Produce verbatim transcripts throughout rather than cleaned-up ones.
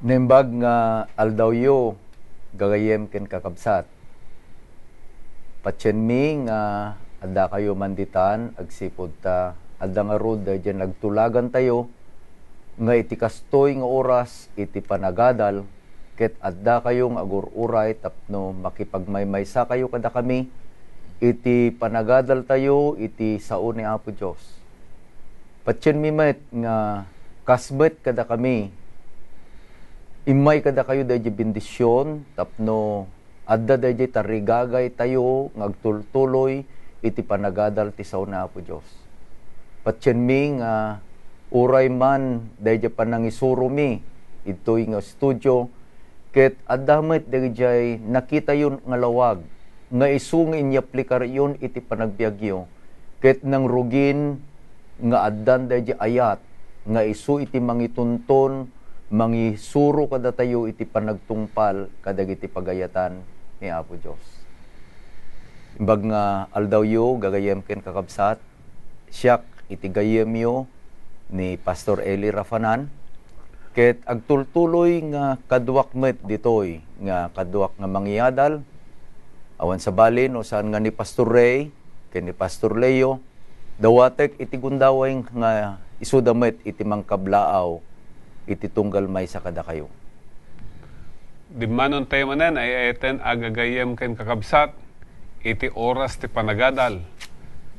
Naimbag nga aldawyo, gagayyem ken kakabsat. Patienmi nga addakayo man ditan agsipud ta adda ngarud daydiay nagtulagantayo nga iti kastoy nga oras iti panagadal, ket addakayo nga agur-uray tapno makipagmaymaysa kayo kadakami iti panagadaltayo iti sao ni Apo Dios. Patienmi met nga kas met kadakami, immay kadakayo daydiay bendision tapno adda daydiay tarigagaytayo nga agtultuloy iti panagadal ti sao ni Apo Dios. Patienmi nga uray man daydiay panangisuromi ditoy nga studio, ket adda met daydiay nakitayo nga lawag nga isu nga inyaplikarayon iti panagbiagyo, ket nangrugin nga addan daydiay ayat nga isu iti mangitunton, mangisuro kadatayo iti panagtungpal kadagiti pagayatan ni Apo Dios. Imbag nga aldawyo, gagayyem ken kakabsat, siak iti gayyemyo ni Pastor Eli Rafanan, ket agtultuloy nga kaduak met ditoy nga kaduak nga mangiadal, awan sabali no saan nga ni Pastor Ray ken ni Pastor Leo, dawatek iti gundaway nga isuda met iti mangkablaaw iti tunggal maysa kadakayo. Dimmanontayo manen ay eten a gagayyem ken kakabsat iti oras ti panagadal.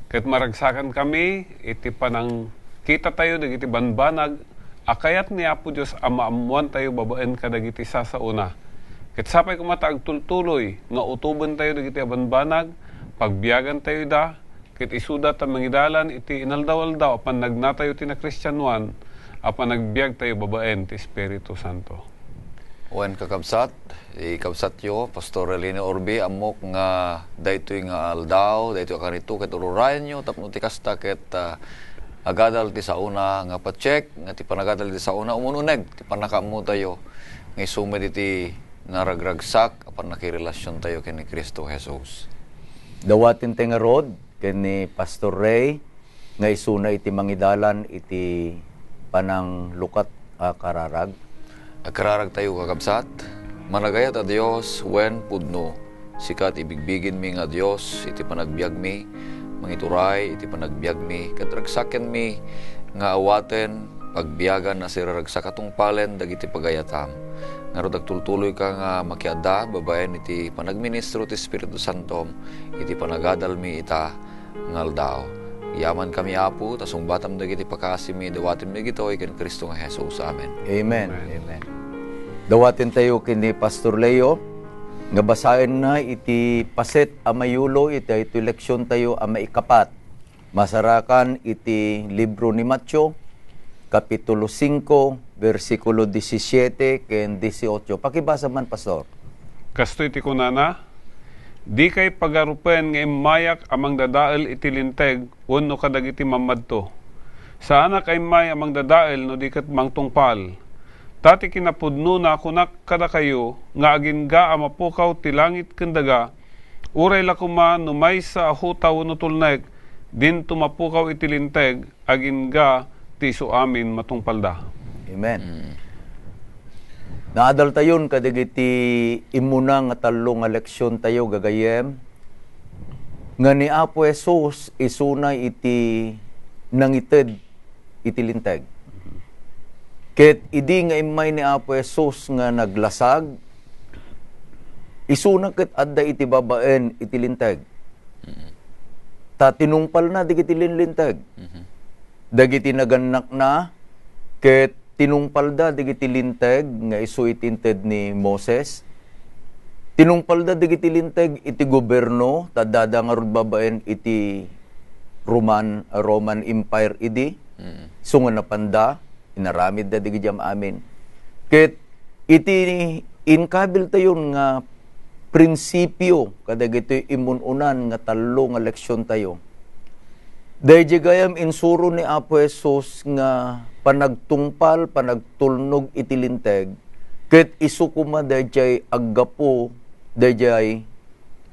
Ket maragsakankami iti panangkitatayo dagiti banbanag a kayat ni Apo Dios a maammoantayo babaen kadagiti sasaona. Ket sapay koma ta agtultuloy nga utobentayo dagiti a banbanag, pagbiagantayo ida, ket isuda ta mangidalan iti inaldaw-aldaw a pannagnatayo ti nakristianoan a panagbiagtayo babaen ti Espiritu Santo. Wen, kakabsat, ikabsatyo, Pastor Relino Orbi, ammok nga daytoy nga aldaw, daytoy a karito, ket ururayenyo tapno ti kasta ket, ah, agadal ti saona nga patsek, nga ti panagadal ti saona umununeg ti pannakaammotayo nga isu met iti naragragsak a pannakirelasiontayo ken ni Cristo Jesus. Dawaten ti ngarud ken ni Pastor Ray nga isuna iti mangidalan iti pananglukat a kararag. Agkararagtayo, kakabsat. Managayat a Dios wen pudno, sika ti ibigbigenmi nga Dios iti panagbiagmi, mangituray iti panagbiagmi, ket ragsakenmi nga awaten pagbiagan a siraragsak a tungpalen dagiti pagayatam. Ngarud, agtultuloyka nga makiadda babaen iti panagministro ti Espiritu Santom iti panagadalmi ita nga aldaw. Yamankami, Apo, ta sungbatam dagiti pakasimi, dawatem dagitoy ken Cristo nga Jesus. Amen. Amen. Amen. Amen. Dawaten tayo ken ni Pastor Leo nga basaenna iti paset a mayulo iti, iti leksion tayo a maikapat. Masarakan iti libro ni Mateo, Kapitulo singko, bersikulo disisiete ken disisiotso. Pakibasa man, Pastor. Kastoy ti kunana, "Dikay pagarupen nga immayak a mangdadael iti Linteg wenno kadagiti mammadto. Saanak a immay a mangdadael no di ket mangtungpal. Ta ti kinapudnona, kunak kadakayo, nga agingga a mapukaw ti langit ken daga, uray la koma no maysa a huta wenno tulnek, dinto mapukaw iti Linteg, agingga ti isu amin matungpalda." Amen. Mm. Naadaltayon kadagiti immuna nga tallo nga leksiontayo, gagayyem, nga ni Apo Jesus isuna iti nangited iti Linteg. Ket idi nga immay ni Apo Jesus nga naglasag, isuna ket adda iti babaen iti Linteg. Mm. Ta tinungpalna dagiti linlinteg. Mhm. Dagiti nagannakna, ket tinungpalda dagiti linteg nga isu iti inted ni Moses. Tinungpalda dagiti linteg iti goberno, ta addada ngarud babaen iti Roman, Roman Empire idi. Mm. Isu nga napanda, inaramidda dagiti am-amin. Ket iti inkabiltayon nga prinsipio kadagitoy immun-unan nga tallo nga leksiontayo, daydiay gayam insuro ni Apo Jesus nga panagtungpal, panagtulnog iti Linteg, ket isu koma daydiay aggapu daydiay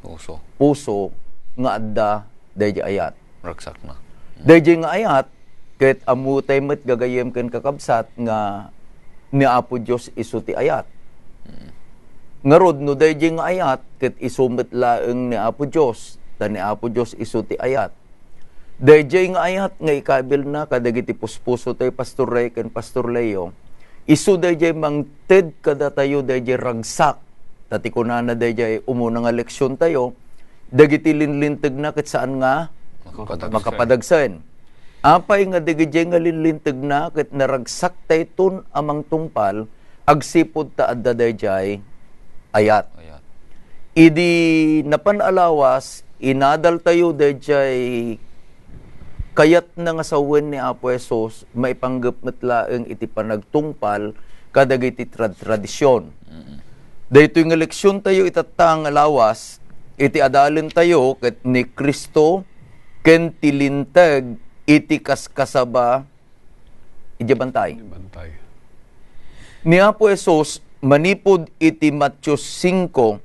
puso. Puso nga adda daydiay ayat. Ragsakna. Daydiay nga ayat, ket ammotay met, gagayyem ken kakabsat, nga ni Apo Dios isu ti ayat. Ngarud, no daydiay nga ayat, ket isu met laeng ni Apo Dios, ta ni Apo Dios isu ti ayat. Daydiay nga ayat nga ikabilna kadagiti puspuso tayo, Pastor Ray ken Pastor Leo, isu daydiay mangted kadatayo daydiay ragsak. Ta ti kunana daydiay umuna nga leksion tayo, dagiti linlintegna ket saan nga Makapadagsen. makapadagsen. Apay nga dagiti nga linlintegna ket naragsak tayton a mangtungpal agsipud ta adda daydiay ayat. Ayat. Idi napan a lawas, inadal tayo daydiay kayatna nga sawen ni Apo Jesus, maipanggep met laeng iti panagtungpal kadagiti trad-, tradision. Mm. Daytoy nga leksion tayo itatta nga lawas, iti adalen tayo ket ni Cristo ken ti linteg iti kaskasaba idiay bantay. Bantay. Ni Apo Jesus, manipud iti Mateo singko,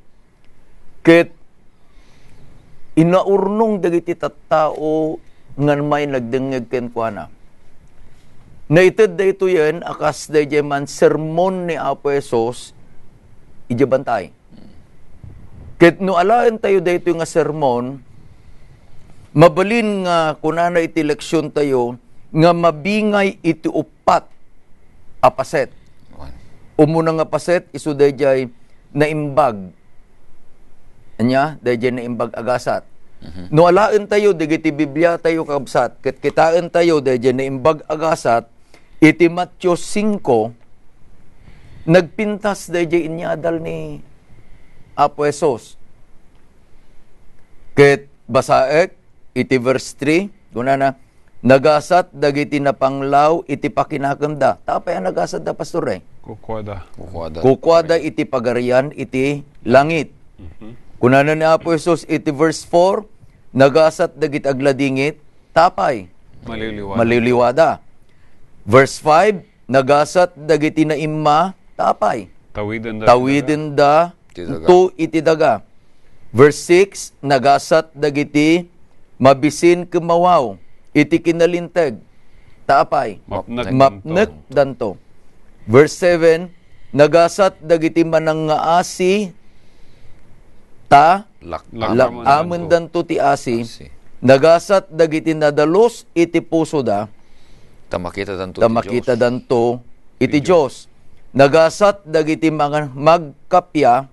ket inaurnong dagiti tattao nga may nagdengngeg kenkuana. Naited daytoyen a kas daydiay man sermon ni Apo Jesus idiay bantay. Ket no alaen tayo daytoy nga sermon, mabalin nga kunana iti leksion tayo nga mabingay iti uppat a paset. Wan. Umuna nga paset, isu daydiay naimbag. Ania, daydiay naimbag a gasat. Mhm. No alaen tayo, dagiti Biblia tayo, kabsat, ket kitaen tayo, daydiay naimbag a gasat, iti Mateo singko, nagpintas daydiay inyadal ni Apo Jesus. Ket basaek iti verse three, kunana, "Nagasat dagiti napanglaw iti pakinakemda." Ta apay a nagasat da, Pastor Ray? Kukuada. Kukuada. Kukuada iti pagarian iti langit. Mhm. Kunana ni Apo Jesus iti verse four, "Nagasat dagiti agladingit." Ta apay? Maliliwada. Maliliwada. Verse five, "Nagasat dagiti naimma." Ta apay? Tawidenda. Tawidenda Ti daga. to iti daga. Verse six, "Nagasat dagiti mabisin ken mawaw iti kinalinteg." Ta apay? Mapnek. Mapnek danto. Verse seven, "Nagasat dagiti manangngaasi, ta Lak-, lak-, lak-, amen danto ti asi. Asi. Nagasat dagiti nadalus iti pusoda, Ta makita danto ta ti makita Dios. danto iti Dios. Nagasat dagiti mga magkappia,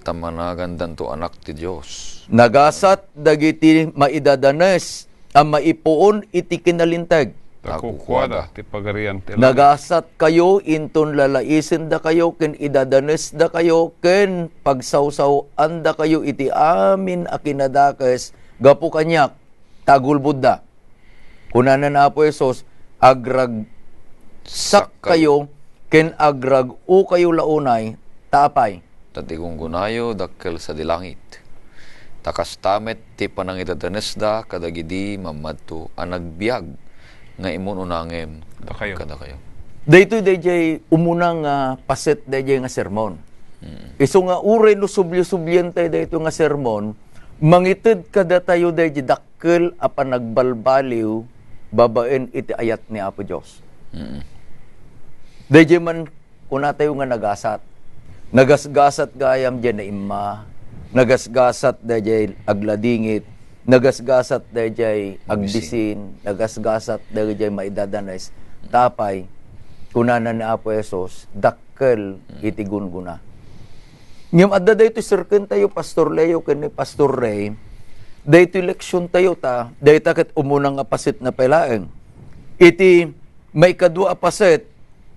Ta managan danto anak ti Dios. Nagasat dagiti maidadanes a maipuon iti kinalinteg. Ta kukuada ti pagarian ti langit. Nagasatkayo inton lalaisendakayo ken idadanesdakayo ken pagsawsaw-andakayo iti amin a kinadakes gapu kaniak, ta agulbodda. Kunana ni Apo Jesus, "Agragsakkayo ken agrag-okayo la unay, ta apay?" Ta ti gunggonayo dakkel sadi langit. Ta kasta met ti panangidadanesda kadagidi mammadto a nagbiag nga immun-unangem Dakayo. kadakayo. Daytoy daydiay umuna nga paset daydiay nga sermon. Mm. Isu nga uray no subli-sublientayo daytoy nga sermon, mangited kadatayo daydiay dakkel a panagbalbaliw babaen iti ayat ni Apo Dios. Mm. Daydiay man kunatayo nga nagasat. Nagasgasat gayam diay naimma, nagasgasat daydiay agladingit, nagasgasat daydiay agbisin, nagasgasat daydiay maidadanes. Ta apay, kunana ni Apo Jesus, dakkel iti gunggona. Ngem adda daytoy serkentayo, Pastor Leo ken ni Pastor Ray, daytoy leksiontayo ta, dayta ket umuna nga paset na pay laeng. Iti maikadua a paset,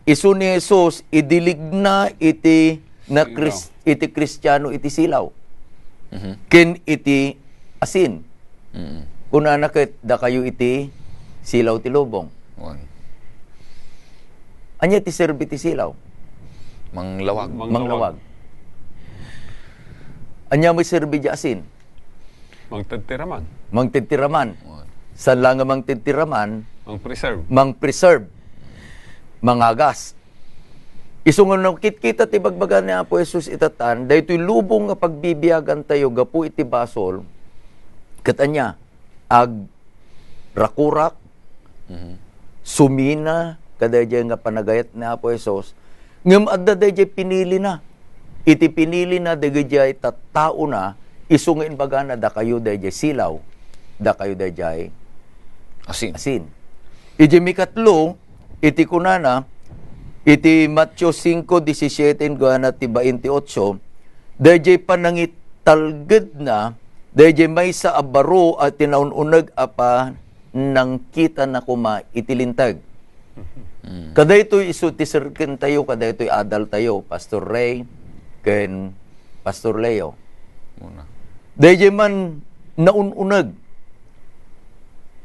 isu ni Jesus idiligna iti na Silaw. Kris-, iti Kristiano iti silaw. Mhm. Ken iti asin. Mm. Kunana ket, "Dakayo iti silaw ti lubong." Wan. Ania ti serbi ti silaw? Manglawag. Manglawag. Manglawag. Ania met serbi ti asin? Mangted ti raman. Mangted ti raman. Wan. Saan la nga mangted ti raman? Mang-preserve. Mang-preserve. Mangagas. Isu nga nakitkita ti bagbaga ni Apo Jesus itatan, daytoy lubong nga pagbibiagantayo gapu iti basol, ket ania, agrakurak, Mhm. sumina kadaydiay nga panagayat ni Apo Jesus, Ngem adda dayjay pinilina. Iti pinilina dagijay tattaona, isu nga imbagana, "Dakayo dayjay silaw, dakayo dayjay Asin. asin." Iti mikatlo, iti kunana, iti Mateo singko disisiete, inggana ti baintiotso, dayjay panangitalgedna, dayjay maysa a baro a tinaun-uneg a pa-, nangkitana koma iti linteg. Mm. Kadaytoy isu ti sirkentayo, kadaytoy adaltayo, Pastor Ray ken Pastor Leo. Muna. Dayjay man naun-uneg.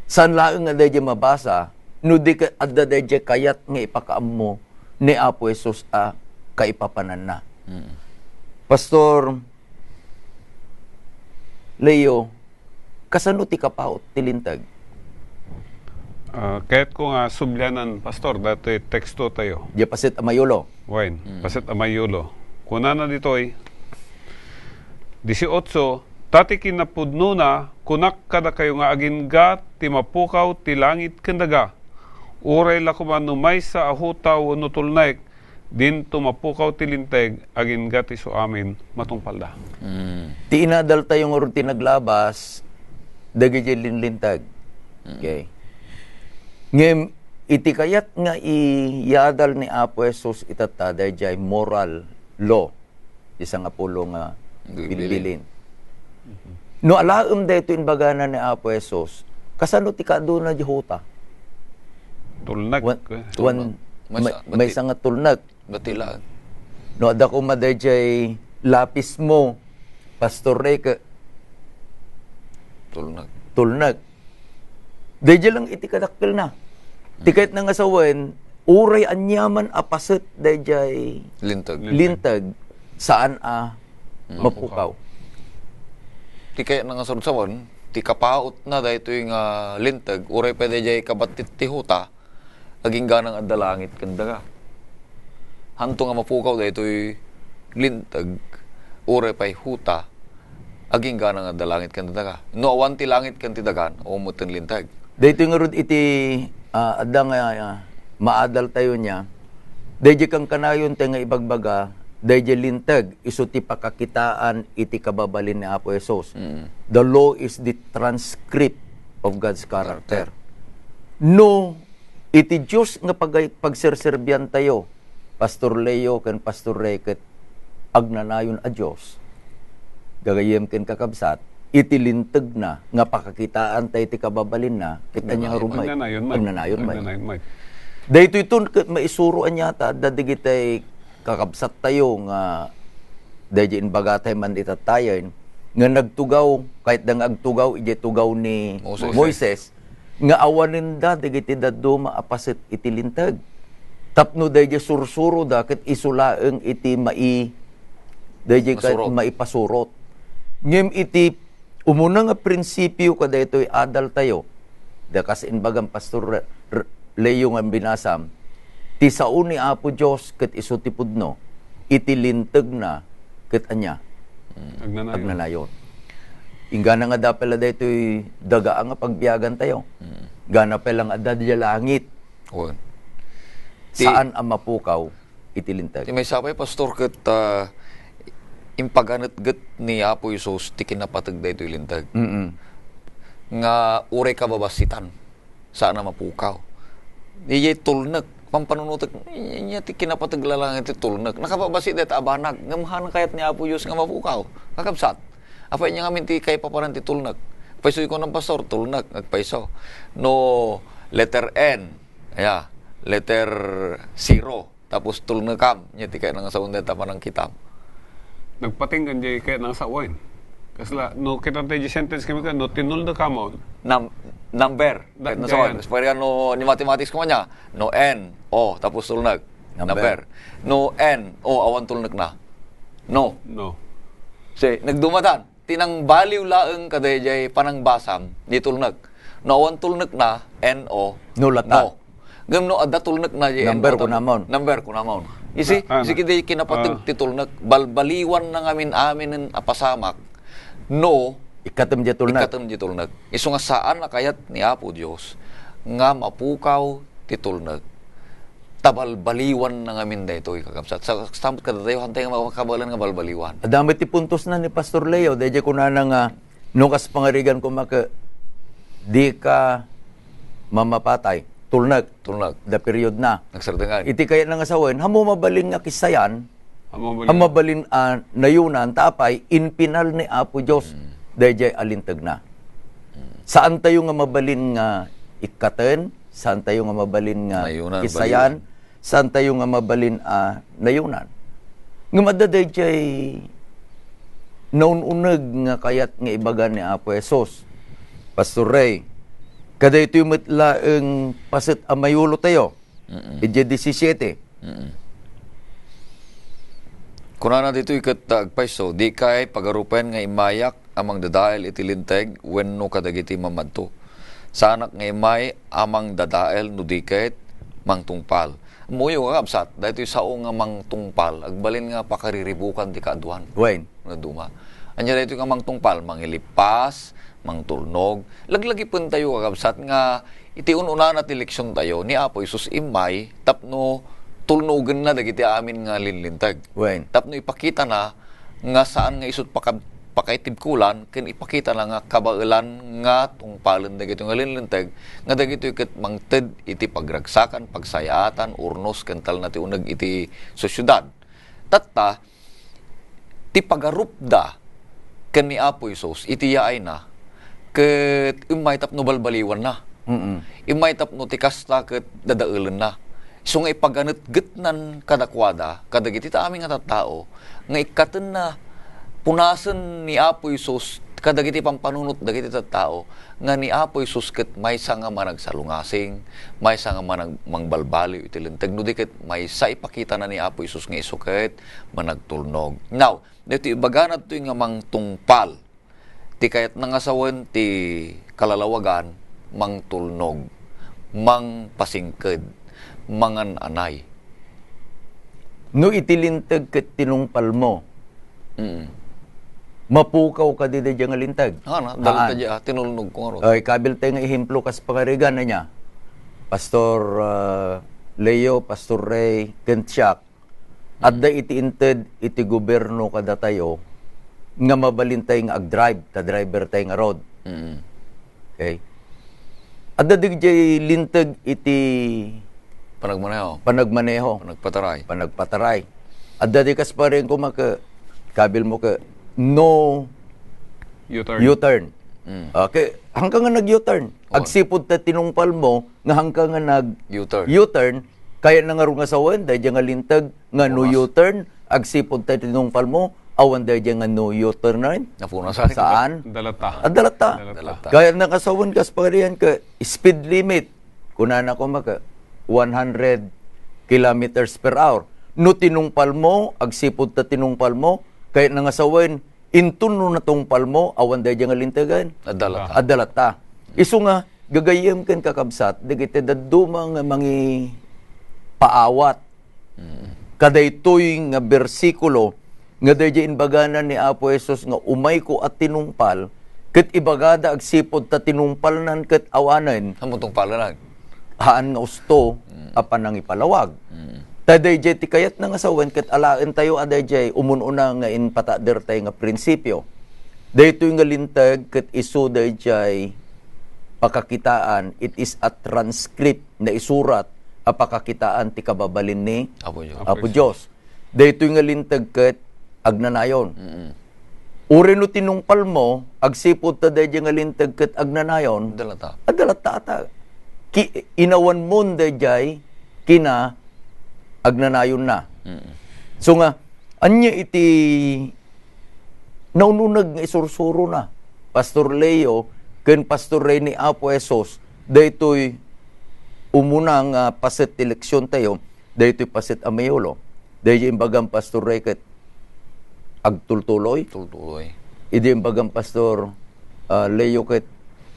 Saan laeng nga dayjay mabasa, no di ka-, adda dayjay kayat nga ipakaammo ni Apo Jesus a kaipapananna. Mm. Pastor Leo, kasano ti kapaut ti linteg? Ah, kayatko nga sublianan, Pastor, datoy teksto tayo. Diay paset a mayulo. Wen, Mm. paset a mayulo. Kunana ditoy, disiotso, "Ta ti kinapudnona, kunak kadakayo nga agingga ti mapukaw ti langit ken daga, uray la koma no maysa a huta wenno tulnek, dinto mapukaw ti linteg, agingga ti isu amin, matungpalda." Mm. Ti inadaltayo ngarud ti naglabas, dagiti linlinteg. Mm. Okay. Ngem, iti kayat nga iyadal ni Apo Jesus itatta, dayjay moral law, ti sangapulo nga Bilbilin. bilbilin. No alaem daytoy imbagana ni Apo Jesus, kasano ti kaaduna diay huta? Tulnek. Wan-, Eh, wan-, Tulnek. Maysa, may-, bati-, maysa nga tulnek. Bati laeng. No, adda koma dayjay lapismo, Pastor Reke. Tulnek. Tulnek. Dayjay lang iti kadakkelna. Ti Mm. kayatna nga sawen, uray aniaman a paset dayjay Linteg. Linteg. linteg, saan a Mm. mapukaw. Ti kayatna nga sarsawen, ti kapautna daytoy nga linteg, uray pay dayjay kabattit ti huta, agingga nga adda langit ken daga. Hanto nga mapukaw daytoy linteg, uray pay huta, agingga nga adda langit ken daga. No awan ti langit ken ti daga, awan met ti linteg. Daytoy ngarud iti, ah, adda nga, ah, maadaltayo nia, dayjay kankanayon tayo nga ibagbaga, dayjay linteg, isu ti pakakitaan iti kababalin ni Apo Jesus. Mm. The law is the transcript of God's character. Character. No, iti Dios nga pagay-, pagserserbiantayo, Pastor Leo ken Pastor Reket, agnanayon a Dios. Gagayyem ken kakabsat, iti lintegna nga pakakitaanta iti kababalinna, ket ania nga Agnanayon. Rumay? Agnanayon, Mike. Agnanayon, Mike. Agnanayon, Mike. Daytoy ton ket maisuro ania ta adda dagiti kakabsattayo nga daydi imbagatayo man itattayen nga nagtugaw, kayatda nga agtugaw idiay tugaw ni Moses. Moises, nga awanenda dagiti dadduma a paset iti linteg. Tapno daydi sursuroda ket isu laeng iti mai-, daydi ka-, Masurot. maipasurot. Ngem iti umuna nga prinsipio kadaytoy adaltayo, da kas imbagam Pastor Re-, Re-, Leo nga binasam, ti sao ni Apo Dios ket isu ti pudno, iti lintegna ket ania? Agnanayon. Agnanayon. Inggana nga dapel a daytoy dagaa nga pagbiagantayo. Mm. Gana pay lang adda diay langit. Wen. Ti Saan a mapukaw iti linteg. Ti maysa pay, Pastor, ket, ah, impaganetget ni Apo Jesus ti kinapateg daytoy linteg. Mm-mm. Nga uray kababassitan. Saan a mapukaw. Diay tulnek, pampanunotek, ania ti kinapateg laeng iti tulnek. Nakababassit dayta a banag, ngem haan kayat ni Apo Dios nga mapukaw. Kakabsat, apay ania ngamin ti kaipapanan ti tulnek? Payso ikunan, Pastor, tulnek, agpayso. No letter N, aya, letter zero. Tapos tulnekam, ania ti kayat nga sawen dayta panangkitam. Nagpatinggan diay kayat nga sawen. Kasla, no, kita tayo di sentence kami ka, no, tinulnekam, oh. Num-, number. Da-, Kayat nga sawen. Dayan. Pwede ka, no, ni mathematics ko niya, no, N, O, tapos tulnek. Number. Number. No, N, O, awan tulnekna. No. No. Si, nagdumatan. Ti nangbaliw laeng kadaydiay panangbasam, di tulnek. No awan tulnekna, N O, No, lata. no. Ngem no adda tulnekna, di Number N O, kunamon. Number kunamon. Isi, Ah, ah, isi na. kidi kinapateg Ah. ti tulnek, balbaliwan na ngamin-aminen a pasamak. No, Ikkatem di tulnek. ikkatem di tulnek. Isu nga saan a kayat ni Apo Dios nga mapukaw ti tulnek. ta balbaliwanna ngamin daytoy, kakabsat. Sa, sa kadatayo, haantay nga makabaelan nga balbaliwan. Adda met ti puntosna ni Pastor Leo, daydiay kunana nga, no kas pangarigan koma ket, dika mamapatay, tulnek. Tulnek. Da period na. Nagsardengan. Iti kayatna nga sawen, ammo mabalin nga kisayan, Ammo mabalin. Ammo mabalin a nayunan, ta apay, impinal ni Apo Dios, Mm. daydiay a lintegna. Mm. Saantayo nga mabalin nga ikkaten, saantayo nga mabalin nga Nayunan, kisayan, baliwan. Saantayo nga mabalin a nayunan. Ngem adda daydiay naun-uneg nga kayat nga ibaga ni Apo Jesus. Pastor Ray, kadaytoy met laeng paset a mayulotayo. Mm-mm. Idiay disisiete. Mm-mm. Kunana ditoy ket, ah, agpayso, "Dikay pagarupen nga immayak a mangdadael iti Linteg wenno kadagiti mamadto. Saanak nga immay a mangdadael no di ket mangtungpal." Ammoyo, kakabsat, daytoy sao nga mangtungpal, agbalin nga pakariribukan ti kaaduan. Wen. Nga duma. Ania daytoy nga mangtungpal, mangilippas, mangtulnog. Laglagipentayo, kakabsat, nga iti un-unana ti leksiontayo, ni Apo Jesus immay tapno tulnogenna dagiti amin nga linlinteg. Wen. Tapno ipakitana nga saan nga isut' paka-, pakaitibkolan ken ipakitana nga kabaelan nga tungpalen dagitoy nga linlinteg, nga dagitoy ket mangted iti pagragsakan, pagsayaatan, urnos, ken talna ti uneg iti sosiedad. Tatta, ti pagarupda ken ni Apo Jesus iti yaayna, ket immay tapno balbaliwanna. Mm-mm. Immay tapno ti kasta ket dadaelenna. Isu nga ipaganetgetnan kadakuada, kadagiti ta amin nga tattao, nga ikkatenna punasen ni Apo Jesus kadagiti pampanunot dagiti tattao, nga ni Apo Jesus ket maysa nga managsalungasing, maysa nga manag-, mangbalbaliw iti linteg, no di ket maysa ipakitana ni Apo Jesus nga isu ket managtulnog. Now, daytoy ibagana ditoy nga mangtungpal. Ti kayatna nga sawen ti kalalawagan, mangtulnog, mangpasingked, mangan-anay. No iti linteg ket tinungpalmo, Mm. mapukaw kadi daydiay nga linteg? Haan, dala ta diay, ah, tinulnog ko ngarud. Ay, kabiltay nga ehemplo kas pangarigan ania. Pastor, ah, Leo, Pastor Ray, ken siak, adda iti inted iti gobierno kadatayo nga mabalintay nga agdrive, ta driver tay ngarud. Mm. Okay? Adda daydiay linteg iti Panagmaneho. Panagmaneho. Panagpataray. Panagpataray. Adda di kas paren koma ket kabilmo ket no U-turn. U-turn. Mm. Okay, haanka nga nag-U-turn. Oo. Agsipud ta tinungpalmo nga haanka nga nag-U-turn. U-turn, kayatna ngarud nga sawen daydiay nga linteg nga no U-turn, agsipud ta tinungpalmo, awan daydiay nga no U-turn. Napunasan. Saan? Adda latta. Adda latta. Adda latta. Kayatna nga sawen kas pangarigan ket speed limit. Kunana koma ket one hundred kilometers per hour. No tinungpalmo, agsipud ta tinungpalmo, kayatna nga sawen, inton no natungpalmo, awan daydiay nga lintegen. Adda latta. Adda latta. Isu nga, gagayyem ken kakabsat, dagiti dadduma nga mangipaawat. Mm. Kadaytoy nga bersikulo, nga daydiay imbagana ni Apo Jesus nga umayko a tinungpal, ket ibagada agsipud ta tinungpalnan ket awanen. Ammom tungpalenan. Haan nga usto Mm. a panangipalawag. Mm. Ta daydiay ti kayatna nga sawen ket alaentayo a daydiay umun-una nga impatadertay nga prinsipio. Daytoy nga linteg ket isu daydiay pakakitaan, it is a transcript, naisurat a pakakitaan ti kababalin ni Apo Dios. Apo Dios. Daytoy nga linteg ket agnanayon. Mm-mm. Uray no tinungpalmo, agsipud ta daydiay nga linteg ket agnanayon, adda latta. Adda latta ata. Ki-, inawanmon daydiay kina agnanayonna. Mm. So nga, ania iti naununeg nga isursurona, Pastor Leo ken Pastor Rene, Apo Jesus, daytoy umuna nga paset ti leksiontayo, daytoy paset a mayulo. Daydiay imbagam, Pastor Ray, ket agtultuloy. Tultuloy. Idi imbagam, Pastor, ah, Leo, ket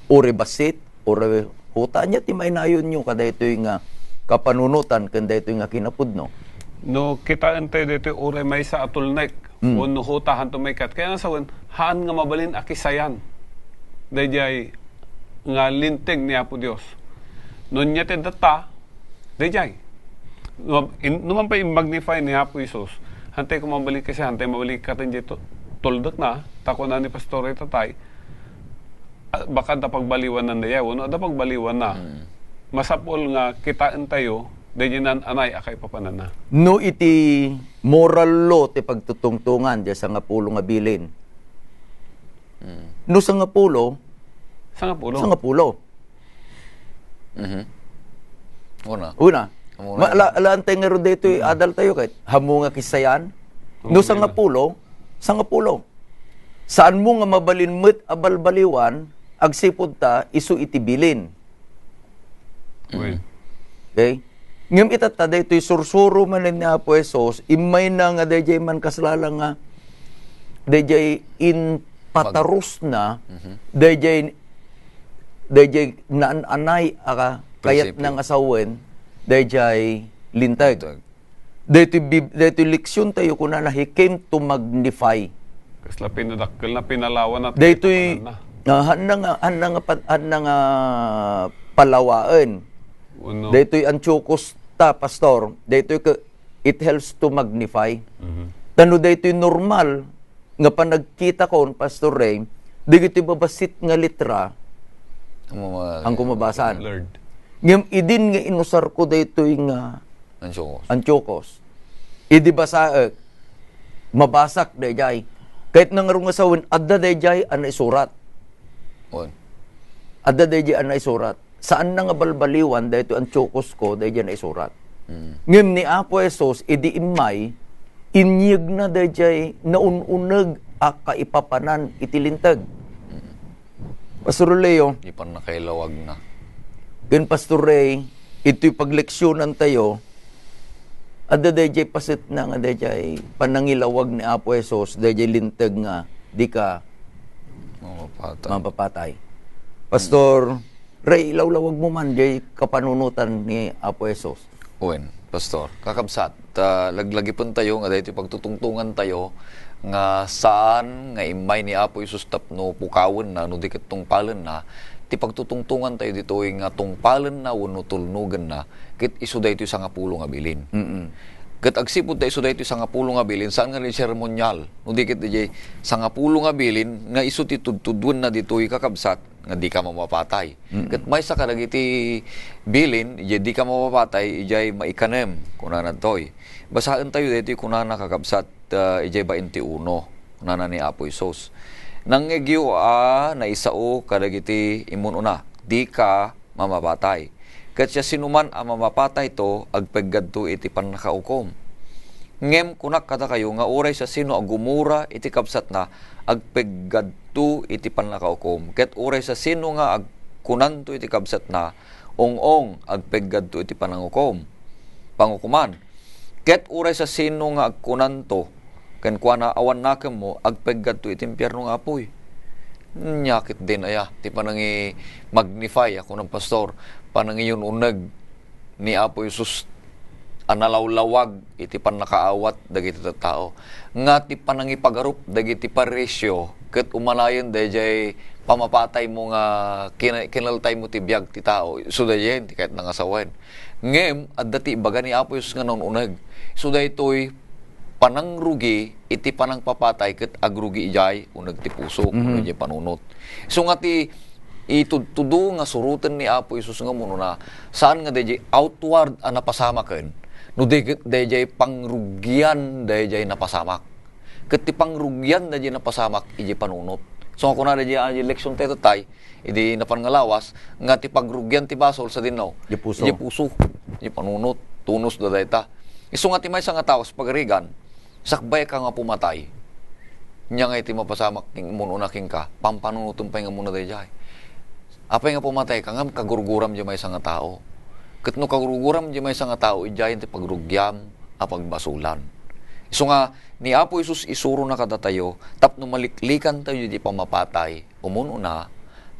uray bassit, uray huta, ania ti mainayonyo kadaytoy nga kapanunotan ken daytoy nga kinapudno? No kitaentayo daytoy uray maysa a tulnek, Mm. wenno huta, hanto maikkat. Kayatna nga sawen, haan nga mabalin a kisayan daydiay nga linteg ni Apo Dios. No ania ti adda latta, daydiay. No, in, no man pay immagnify ni Apo Jesus, hantay ko mabalik kasi, hantay mabalik ka diay tu-, tuldekna, ta kuna ni Pastor Ray Tatay, ah, baka adda pagbaliwanna diay, wenno adda pagbaliwanna. Mm. Masapul nga kitaentayo, diay nan-anay a kaipapananna. No iti moral law ti pagtutungtongan, diay sangapulo nga bilin. Mm. No sangapulo, Sangapulo. Sangapulo. Mhm. Una. Una. Amo na. Ma-, ala-, alaantay ngarud daytoy, mm, adaltayo ket. Hamu nga kisayan. Amo na. No sangapulo, sangapulo. Saanmo nga mabalin met a balbaliwan, agsipud ta isu iti bilin. Wen. Okay? Ngem itatta, daytoy sursuro manen ni Apo Jesus, immayna nga daydiay man kaslala nga, daydiay impatarusna, mhm, daydiay, daydiay naan-anay a kayatna nga sawen, daydiay linteg. Linteg. Daytoy bib-, daytoy leksiontayo, kunana, "He came to magnify." Kasla pinadakkelna, pinalawanna, daytoy, ah, hanna nga, hanna nga pa-, hanna nga palawaen. Uno. Daytoy Antiochus ta, Pastor. Daytoy ke-, it helps to magnify. Mhm. Ta no daytoy normal nga panagkitakon, Pastor Ray, dagitoy babassit nga letra, ang kumabasaan. Lord. Ngem idin nga inusarko daytoy nga Antiochus. Antiochus. Idi basaek, mabasak daydiay. Ket nangruna nga sawen, adda daydiay a naisurat. Wen. Adda daydiay a naisurat. Saanna nga balbaliwan daytoy Antiochus ko, daydiay a naisurat. Mm. Ngem ni Apo Jesus, idi immay, inyegna daydiay naun-uneg a kaipapanan iti linteg. Mm. Pastor Leo. Di pannakailawagna. Ken Pastor Ray, itoy pagleksionantayo, adda daydiay pasetna nga daydiay panangilawag ni Apo Jesus, daydiay linteg nga dika mapapatay. Mapapatay. Pastor Ray, ilawlawagmo man diay kapanunotan ni Apo Jesus. Wen, Pastor. Kakabsat, ta laglagipentayo nga daytoy pagtutungtongantayo nga saan nga immay ni Apo Jesus tapno pukawenna no di ket tungpalenna, ti pagtutungtongantayo ditoy nga tungpalenna wenno tulnogenna, ket isu daytoy sangapulo nga bilin. Mm. Ket agsipud ta isu daytoy sangapulo nga bilin, saan nga di seremonial, no di ket diay sangapulo nga bilin nga isu ti tudtuduenna ditoy, kakabsat, nga dika mamapatay. Mm. Ket maysa kadagiti bilin, idiay dika mamapatay, idiay maikanem, kunana ditoy. Basaentayo daytoy kunana, kakabsat, ah, idiay bainte uno. Kunana ni Apo Jesus, "Nangngegyo a naisao kadagiti immun-una, dika mamapatay. Ket siasinoman a mamapatayto, agpeggadto iti pannakaukom. Ngem kunak kadakayo nga uray siasino a gumura iti kabsatna, agpeggadto iti pannakaukom. Ket uray siasino nga agkunanto iti kabsatna, 'Ong-ong,' agpeggadto iti panangukom, pangukoman. Ket uray siasino nga agkunanto kenkuana, 'Awan nakemmo,' agpeggadto iti impierno nga apuy." Nia ketdin aya ti panangi-magnify, a kuna ni Pastor, panangiyun-uneg ni Apo Jesus a nalawlawag iti pannakaawat dagiti tattao, nga ti panangipagarup dagiti Fariseo ket umalayen daydiay pamapataymo nga kina-, kinaltaymo ti biag ti tao. Isu daydiay ti kayatna nga sawen. Ngem adda ti ibaga ni Apo Jesus nga naun-uneg. Isu daytoy panangrugi iti panangpapatay ket agrugi idiay uneg ti puso, mhm, wenno idiay panunot. Isu nga ti itudtudo nga suroten ni Apo Jesus nga umuna, saan nga daydiay outward a napasamaken, no di ket daydiay pangrugian daydiay napasamak. Ket ti pangrugian daydiay napasamak idiay panunot. So, nga kuna daydiay, ah, leksiontayo tattay, idi napan nga lawas, nga ti pagrugian ti basol sadino? Idiay puso. Idiay puso. Idiay panunot. Tunosda dayta. Isu nga ti maysa nga tao, sa pagarigan, sakbayka nga pumatay. Nia nga iti mapasamak ken umuna kenka, pampanunotem pay nga umuna daydiay. Apay nga pumatayka ngem kagurguram diay maysa nga tao? Ket no kagurguram diay maysa nga tao, idiayen ti pagrugiam a pagbasolan. Isu nga, ni Apo Jesus isurona kadatayo tapno maliklikantayo iti pamapatay. Umuna,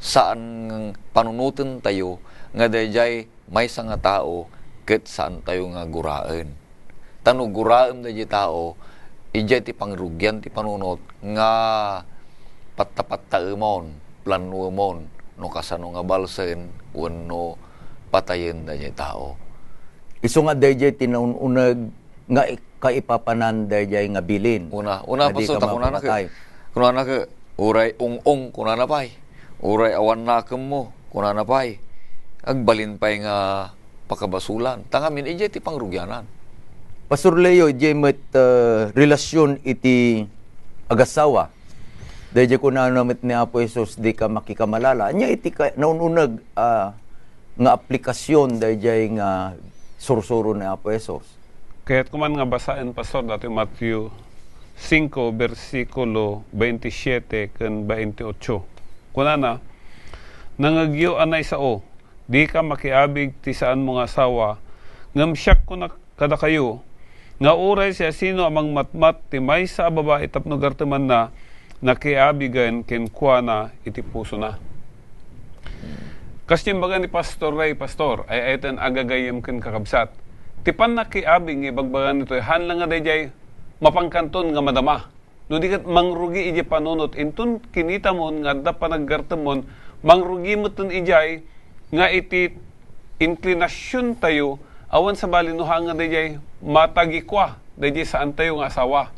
saan nga panunotentayo nga daydiay maysa nga tao ket saantayo nga guraen. Ta no guraem daydiay tao, idiay ti pangrugian ti panunot nga pattapattaemon, planoemon, no kasano nga balsen wenno patayen daydiay tao. Isu nga dayjay ti naun-uneg nga i-, kaipapanan dayjay nga bilin. Una, una, nga di Pastor, ka ta kunana mapamatay. Ke, kunana ke, uray ung-ung, kunana pay. Uray awan nakemmo, kunana pay. Agbalin pay nga pakabasulan. Tangamin, ijay ti pangrugianan. Pastor Leo, ijay met, ah, relasyon iti agasawa. Dayjay kunana met ni Apo Jesus, "Di ka makikamalala." Anya iti ka-, naun-uneg, ah, nga aplikasyon dayjay nga sursuro ni Apo Jesus? Kayat ko man nga basaen, Pastor, dati Matthew singko, bersikulo twenty-siete ken twenty-ocho. Kunana, "Nangngegyo a naisao, di ka makiabig ti saanmo nga asawa, ngem siak kuna kadakayo, nga uray siasino a mangmatmat ti maysa a babai tapno gartemanna, nakiabigen kenkuana iti pusona." Kas imbaga ni Pastor Ray, Pastor, ay-ayaten a gagayyem ken kakabsat. Ti pannakiabig nga ibagbaga nitoy, haan la nga dayjay mapangkanton nga madama. No di ket mangrugi iti panunot, inton kinitamon nga adda panaggartemmon, mangrugi metten ijay nga iti inklinasiontayo, awan sabali no haan nga dayjay matagikua, dayjay saantayo nga asawa.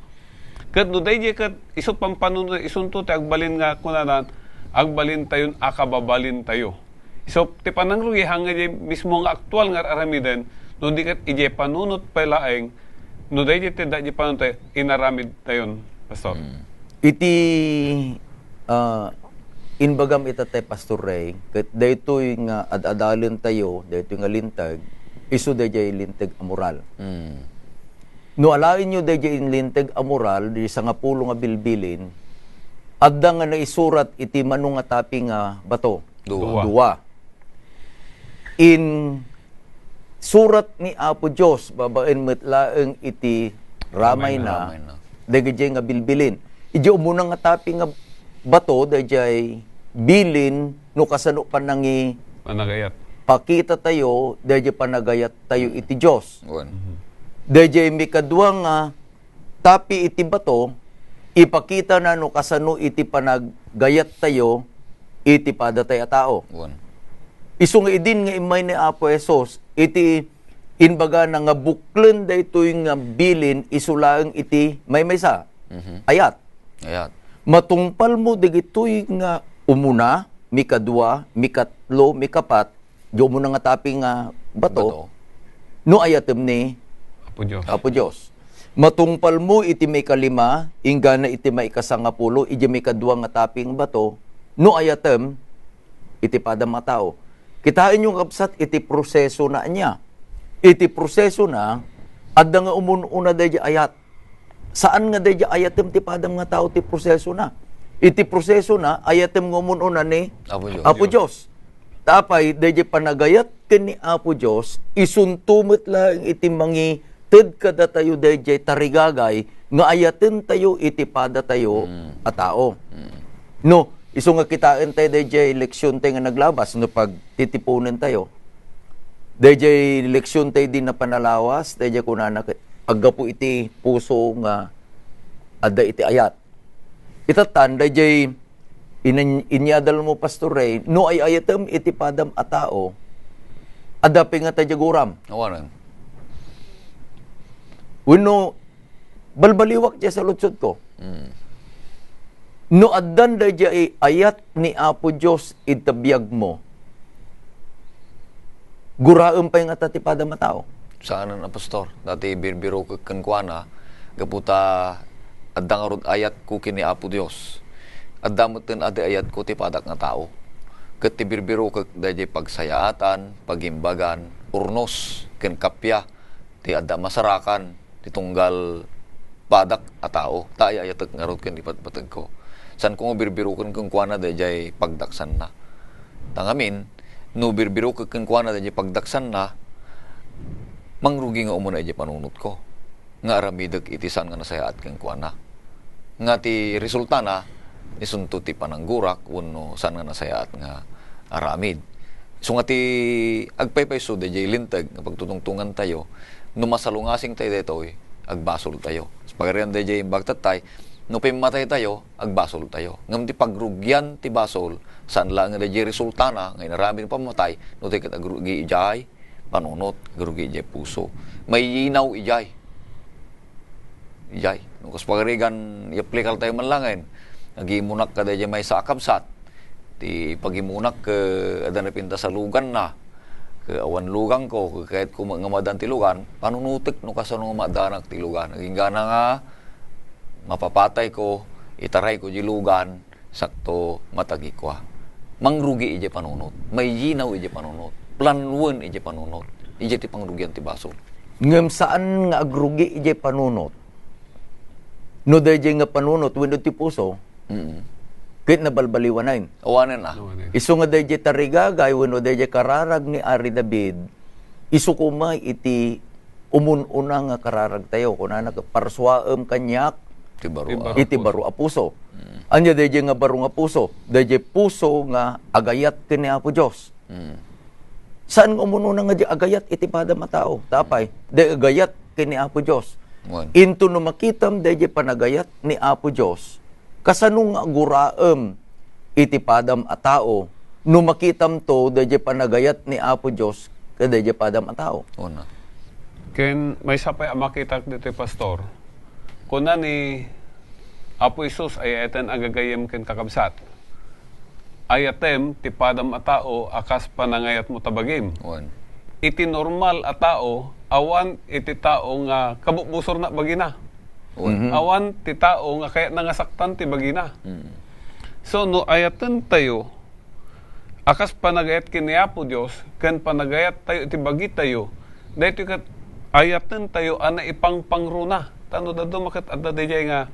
Ket no dayjay ket isu pampanunot, isunto ti agbalin nga kunanan, agbalintayon a kababalintayo. So, ti panangrugi, haan nga di mismo nga aktual nga ar-aramiden, no di ket idiay panunot pay laeng, no daydi ti adda idiay panunot, inaramid tayon, Pastor. Mm. Iti, ah, imbagam ita tay, Pastor Ray, ket daytoy nga ad-adalen tayo, daytoy nga linteg, isu dayjay linteg a moral. Mm. No alaenyo dayjay inlinteg a moral, di sangapulo nga bilbilin, adda nga naisurat iti mano nga tapi nga bato. Dua. Dua. In surat ni Apo Dios babaen met laeng iti ramayna, ramayna, dagiti nga bilbilin. Iti umuna nga tapi nga bato, dayjay bilin no kasano panangi-, panagayat, pakita tayo, dayjay panagayat tayo iti Dios. Wen. Mhm. Dayjay mikadua nga tapi iti bato, ipakitana no kasano iti panaggayattayo iti padatay a tao. Wen. Isu nga idin nga immay ni Apo Jesus, iti imbagana nga buklen daytoy nga bilin isu laeng iti maymaysa. Mhm. Ayat. Ayat. Matungpalmo dagitoy nga umuna, mikadua, mikatlo, mikapat, Diyo mo na nga tapi nga bato, bato, no ayatem ni Apo Dios. Apo Dios. Matungpalmo iti maikalima, inggana iti maikasangapulo, iti maikadua nga tapi nga bato, no ayatem iti padam a tao. Kitaenyo, kabsat, iti proseso na ania. Iti proseso na, adda nga umun-una daydi ayat. Saan nga daydi ayatem ti padam nga tao ti prosesona. Iti prosesona, ayatem nga umun-una ni Apo Dios. Apo Dios. Tapay, daydi panagayat ken ni Apo Dios, isunto met laeng iti mangited kadatayo daydi tarigagay nga ayatentayo iti padatayo, mm, a tao. Mm. No, isu nga kitaentayo daydi leksiontayo nga naglabas, no pagtitiponentayo. Daydi leksiontayo di napanalawas, daydi kunana ket, aggapu iti puso nga adda iti ayat. Itatan, daydi inan-, inyadal mo, Pastor Ray, no ay-ayatem iti padam a tao, adda pay nga tajaguram. Awanan. Wenno, balbaliwak diay saludsodko. Mm. No addan daydiay ayat ni Apo Dios iti biagmo, guraem pay ngata ti padam a tao? Saanen a, Pastor. Dati birbirokek kenkuana, gapu ta adda ngarud ayatko ken ni Apo Dios. Adda metten a di ayatko ti padak nga tao. Ket ti birbirokek daydiay pagsayaatan, pagimbagan, urnos, ken kappia, ti adda masarakan ti tunggal padak a tao, ta ay-ayatek ngarud ken ipatpategko. Saanko nga birbiroken kenkuana daydiay pagdaksanna. Ta ngamin, no birbirokek kenkuana daydiay pagdaksanna, mangrugi nga umuna idiay panunotko nga aramidek iti saan nga nasayaat kenkuana. Nga ti resultana, isunto ti pananggurak wenno saan nga nasayaat nga aramid. Isu nga ti agpaypayso daydiay linteg nga pagtutungtongantayo, no masalungasingtayo daytoy, agbasoltayo. Pagarian daydiay imbag tattay, no pimmataytayo, agbasoltayo. Ngem ti pagrugian ti basol, saan laeng nga daydiay resultana nga inaramid nga pammatay, no tay ket agrugi idiay Panunot, agrugi idiay puso. Maiyinaw idiay. Idiay. No kas pagarigan, i-applikar tayo man laeng. Agimunak kadaydiay maysa a kabsat. Ti pagimunak, ket adda napintas a luganna. Ket awan luganko, ket kayatko nga maaddaan ti lugan, panunotek no kasano nga maaddanak ti lugan. Agingga nga mapapatayko, itarayko diay lugan, sakto matagikua. Mangrugi idiay panunot, maiyinaw idiay panunot, planuan idiay panunot. Idiay ti pangrugian ti basol. Ngem saan nga agrugi idiay panunot no daydiay nga panunot wenno ti puso, Mm. ket nabalbaliwanayen. Awanen, ah. Awanen. Isu nga daydiay tarigagay wenno daydiay kararag ni Ari David, isu koma iti umun-una nga kararagtayo. Kunana, "Parsuaem kaniak Ti baro Ti a baro iti puso. baro a puso." Mm. Ania daydiay nga baro nga puso? Daydiay puso nga agayat ken ni Apo Dios. Mm. Saan nga umun-una nga di agayat iti padam a tao? Tapay, di agayat ken ni Apo Dios. Wen. Into no makitam daydiay panagayat ni Apo Dios, kasano nga aguraem iti padam a tao no makitamto daydiay panagayat ni Apo Dios kadaydiay padam a tao? Una. Ken maysa pay a makitak ditoy, Pastor. Kuna ni Apo Jesus, ay-ayaten a gagayyem ken kakabsat. Ayatem ti padam a tao a kas panangayatmo ta bagim. Wen. Iti normal a tao, awan iti tao nga kabubusorna bagina. Wen. Mhm. Awan ti tao nga kayatna nga saktan ti bagina. Mm. So, no ayatentayo a kas panagayat ken ni Apo Dios, ken panagayattayo iti bagitayo, daytoy ket ayatentayo a naipangpangruna. Ta no dadduma ket adda daydiay nga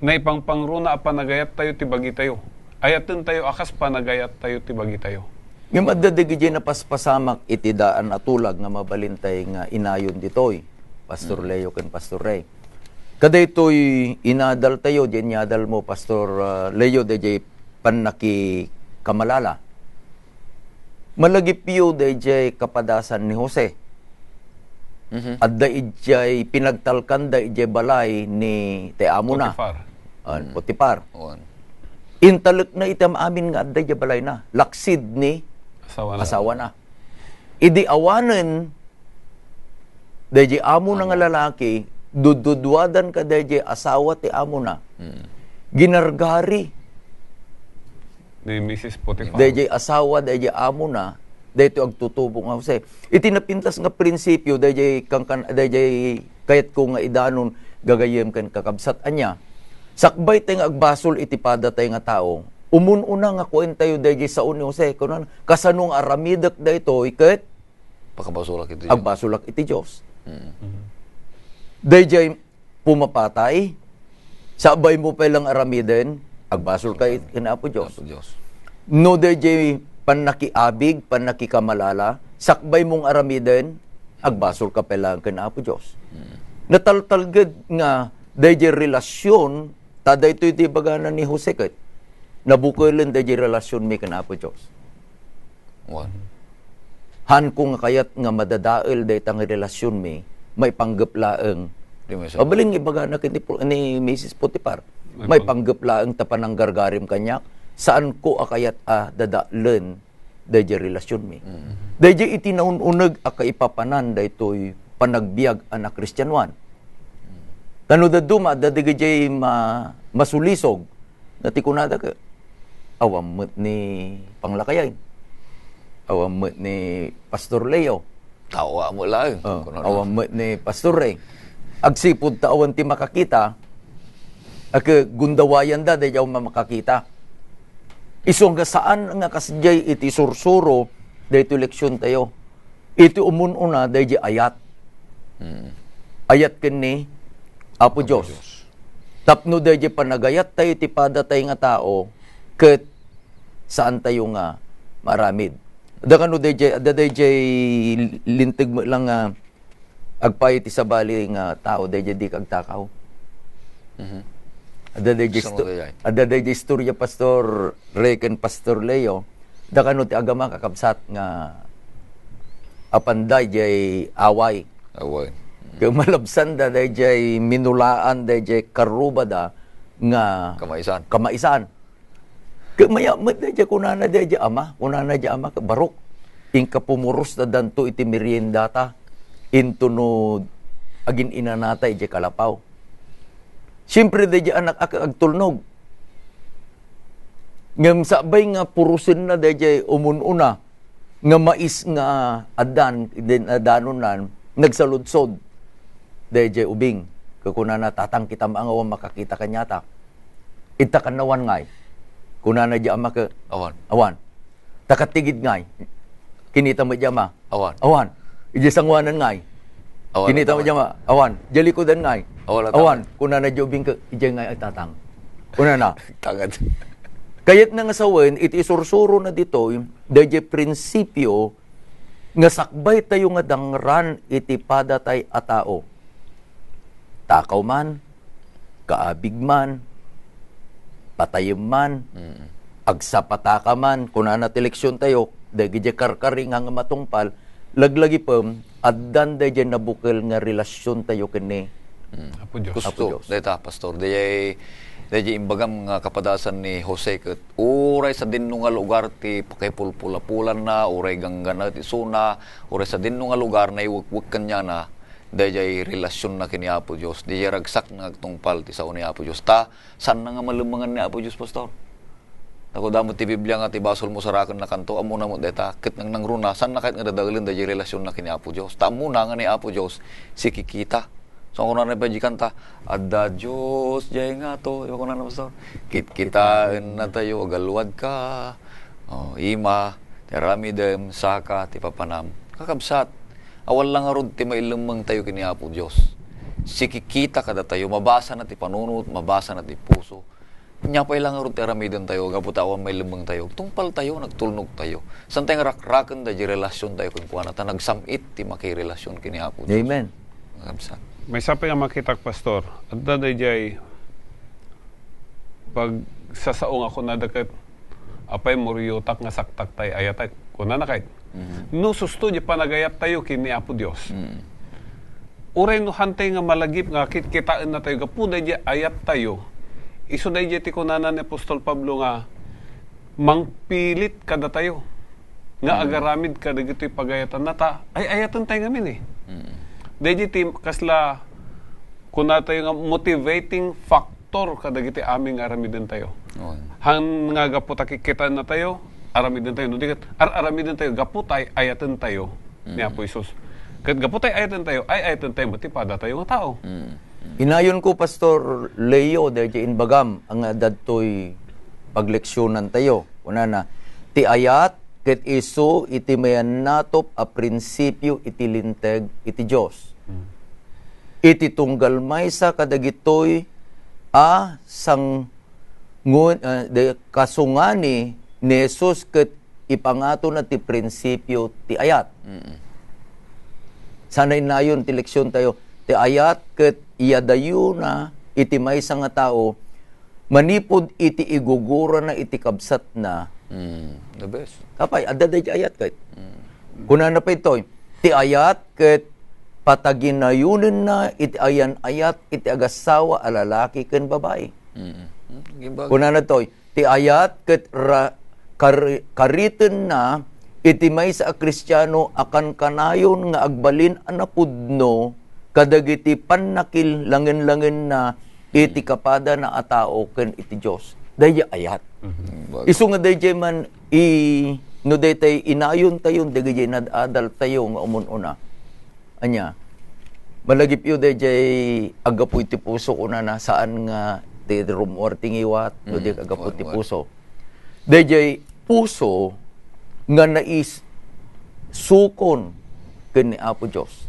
naipangpangruna a panagayattayo ti bagitayo. Ayatentayo a kas panagayattayo ti bagitayo. Ngem adda dagiti napaspasamak iti daan a tulag nga mabalintay nga inayon ditoy, Pastor Mm. Leo ken Pastor Ray. Kadaytoy inadaltayo, diay inadalmo, Pastor, ah, Leo, daydiay pannakikamalala. Malagipyo daydiay kapadasan ni Jose. Mhm. Adda idiay pinagtalkanda idiay balay ni ti amona. Potifar. Ah, Mm. Potifar. Wen. Intalekna iti am-amin nga adda idiay balayna. Laksid ni Asawana. asawana. Idi awanen, daydiay amona nga Amo. lalaki, dudduduadan kadaydiay asawa ti amona. Mm. Ginargari Ni Misis Potifar. Daydiay asawa, daydiay amona, daytoy agtutubo nga Jose. Iti napintas nga prinsipio, daydiay kangkan-, daydiay kayatko nga idanon, gagayyem ken kakabsat, ania. Sakbay tay nga agbasol iti padatay nga tao, umun-una nga kuentayo daydiay sao ni Jose, kunana, kasano nga aramidek daytoy ket Pakabasolak iti Dios. Agbasolak iti Dios. Mm. Daydiay pumapatay, sakbaymo pay lang aramiden, agbasol ka ken Apo Dios. Apo Dios. No daydiay pannakiabig, pannakikamalala, sakbaymong aramiden, agbasol ka pay lang ken Apo Dios. Mm. Nataltalged nga daydiay relasyon, ta daytoy ti ibagana ni Jose ket, nabukelen daydiay relasyonmi ken Apo Dios. Wan. Haanko nga kayat nga madadael dayta nga relasyonmi, maipanggep laeng. Di may sabot. Mabalin nga ibagana ken ni Pu-, ni Misis Potifar. May pang- Maipanggep laeng ta pananggargarim kaniak, saanko a kayat a dadaelen daydiay relasyonmi. Mm. Daydiay iti naun-uneg a kaipapanan daytoy panagbiag a nakristianoan. Ta no dadduma, adda dagijay ma-, masulisog, nga ti kunada ket, awan met ni Panglakayen. Awan met ni Pastor Leo. Tao a mo laeng. Oh, kuno awan met ni Pastor Ray. Agsipud ta awan ti makakita, ket gundawayanda daydi awan makakita. Isu nga saan nga kasdiay iti sursuro daytoy leksiontayo. Iti umun-una, daydi ayat. Mm. Ayat ken ni Apo Apo Dios. Dios. Tapno daydi panagayattayo iti padatay nga tao, ket saantayo nga maaramid. Adda kano daydi, adda daydi linteg met lang nga agpayo iti sabali nga tao, daydi di kagtakaw. Mhm. Adda daydi Sino isto-, daydi? Adda daydi istorya, Pastor Ray ken Pastor Leo. Adda kano ti agama, kakabsat, nga apan daydi away. Away. Ket malabsanda daydi minulaan, daydi karrubada nga Kamaisan. Kamaisan. Ket mayat met daydi kunana daydi ama, kunana daydi ama, ket barok. Inka pumurosda danto iti meriendata, intono agin-inanata idiay kalapaw. Siempre, daydiay anak-ak agtulnog. Ngem sakbay nga purosenna daydiay umun-una nga mais nga addan, din, addanonnan, nagsaludsod daydiay ubing. Kunana, "Tatang, kitam nga awan makakita kaniata." "Ita kannawan ngay?" Kunana diay ama ket, "Awan." "Awan." "Ta katigid ngay?" Kinita met diay ama. "Awan." "Awan." "Idiay sangoanan ngay?" "Awan, Kinita met diay ama. Awan. Idiay likudan ngay?" "Awan, awan." Kunana diay ubing ket, "Idiay ngay, ay tatang." Kunana. Tangad. Kayatna nga sawen, iti isursurona ditoy, daydiay prinsipio nga sakbaytayo nga dangran iti padatay a tao. Takaw man, kaabig man, patayem man, Mm. agsapataka man, kunana ti leksiontayo, dagiti karkari nga, nga matungpal, laglagipem, addan daydiay nabukel nga relasiontayo ken ni Mm. Apo Dios. Kusto, Apo Dios. Dayta, Pastor, daydiay, daydiay imbagam nga kapadasan ni Jose ket uray sadinno nga lugar ti pakipulpulapulanna, uray ganggana ti isuna, uray sadinno nga lugar naiwekwek kaniana, daydiay relasionna ken ni Apo Dios, daydiay ragsakna nga agtungpal ti sao ni Apo Dios. Ta, saanna nga malemmengan ni Apo Dios, Pastor? Ta kuna met ti Biblia nga ti basolmo sarakennakanto, ammona met dayta, ket nangnangruna, saanna kayat nga dadaelen daydiay relasionna ken ni Apo Dios? Ta ammona nga ni Apo Dios, sikikita. So, kunana pay diay kanta, "Adda Dios diay ngato." Di ba kunana, Pastor? "Kitkitaennatayo, agalwadka. Oh, ima, ti aramidem, saka, ti papanam." Kakabsat, awan la ngarud ti mailemmengtayo ken ni Apo Dios. Sikikita kadatayo, mabasana ti panunot, mabasana ti puso. Ania pay la ngarud ti aramidentayo, gapu ta awan mailemmengtayo. Tungpaltayo, nagtulnogtayo. Saantayo nga rakrakenda diay relasiontayo kenkuana, ta nagsam-it ti makirelasion ken ni Apo Dios. Amen. Kakabsat. Maysa pay nga makitak, Pastor, adda daydiay pagsasao nga kunada ket, "Apay, muriotak nga saktak tay ayatek." Kunana kay, Mhm. No susto diay panagayattayo ken ni Apo Dios. Mm. Uray no hantay nga malagip nga kitkitaennatayo gapu daydiay ayattayo, isu daydiay ti kunana ni Apostol Pablo nga mangpilit kadatayo nga Mm. agaramid kadagitoy pagayatanna ta ay-ayatentayo ngamin eh. Mm. Daydiay ti kasla kunatayo nga motivating factor kadagiti amin nga aramidentayo. Oo. Han nga gapu ta kitkitaennatayo, aramidentayo. No di ket, ar-aramidentayo gapu ta ay-ayatentayo ni Mm. Apo Jesus. Ket gapu ta ay-ayatentayo, ay-ayatentayo met ti padatayo nga tao. Mm. Inayonko, Pastor Leo, daydiay imbagam nga dadtoy pagleksionantayo. Kunana, ti ayat ket isu iti mayannatop a prinsipio iti Linteg iti Dios. Mm. Iti tunggal maysa kadagitoy a sang-, ngun-, ah, de-, kasungani ni Jesus ket ipangatona ti prinsipio ti ayat. Mm. Sana innayon ti leksiontayo, ti ayat ket iyadayona iti maysa nga tao manipud iti igugurana iti kabsatna. Mm, the best. Apay, adda daydiay ayat ket. Mm. Kunana pay toy, ti ayat ket pataginayonenna iti ayan-ayat iti agassawa a lalaki ken babai. Mm. Mm, gimbag. Kunana toy, ti ayat ket ra-, kar-, karitenna iti maysa a Kristiano a kankanayon nga agbalin a napudno kadagiti pannakil-langen-langenna iti kapadana a tao ken iti Dios. Daydiay ayat. Mhm. Isu nga daydiay man i-, no daytay inayontayon dagiti inad-adaltayo nga umun-una. Ania, malagipyo daydiay aggapu iti puso, kunana, saan nga ti rummuar ti ngiwat, no di Mm. aggapu iti Wan, wan. puso. Daydiay puso nga nais sukon ken ni Apo Dios.